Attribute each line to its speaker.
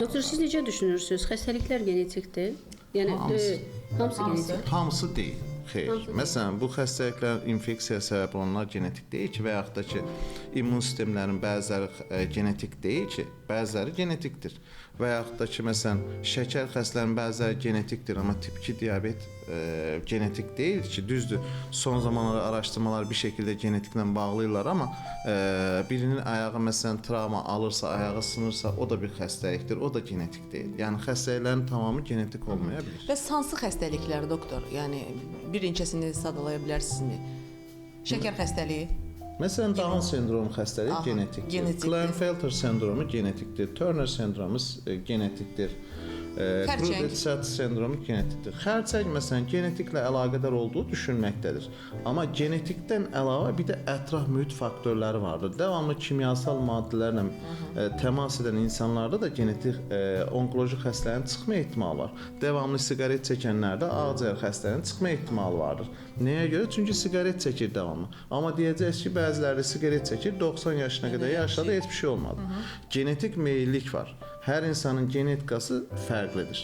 Speaker 1: Doktor, siz necə düşünürsünüz? Xəstəliklər genetikdir? Yəni
Speaker 2: Hamısı.
Speaker 1: Hamısı genetik.
Speaker 2: Hamısı deyil. Xeyr.
Speaker 1: Hamısı deyil.
Speaker 2: Məsələn, bu xəstəliklərin infeksiya səbəb olanlar genetik deyil ki, və yaxud da ki, immun sistemlərin bəziləri genetik deyil ki, bəziləri genetikdir. Və yaxud da ki, məsələn, şəkər xəstələrinin bəziləri genetikdir, amma tip 2 diabet genetik deyil ki, düzdür. Son zamanlar araşdırmalar bir şəkildə genetiklə bağlayırlar, amma birinin ayağı məsələn travma alırsa, ayağı sınırsa, o da bir xəstəlikdir, o da genetik deyil. Yəni xəstəliklərin tamamı genetik olmaya bilər.
Speaker 3: Bəs hansı xəstəliklər doktor? Yəni bir neçəsini sadalaya bilərsinizmi? Şəkər xəstəliyi.
Speaker 2: Məsələn, Down sendromu xəstəliyi genetikdir.
Speaker 3: Genetikdir.
Speaker 2: Klinefelter sendromu genetikdir. Turner sendromu genetikdir.
Speaker 3: Xərçəng.
Speaker 2: Creutzfeldt sendromu genetikdir. Xərçəng məsələn genetiklə əlaqədar olduğu düşünməkdədir. Amma genetikdən əlavə bir də ətraf mühit faktorları vardır. Davamlı kimyasal maddələrlə təmas edən insanlarda da genetik onkoloji xəstəliyin çıxma ehtimalı var. Davamlı siqaret çəkənlərdə ağciyər xəstəliyinin çıxma ehtimalı vardır. Nəyə görə? Çünki siqaret çəkir davamlı. Amma deyəcəksiniz ki, bəziləri siqaret çəkir, 90 yaşına qədər yaşadı, heç bir şey olmadı. Genetik meyillik var. Hər insanın genetikası fərqlidir.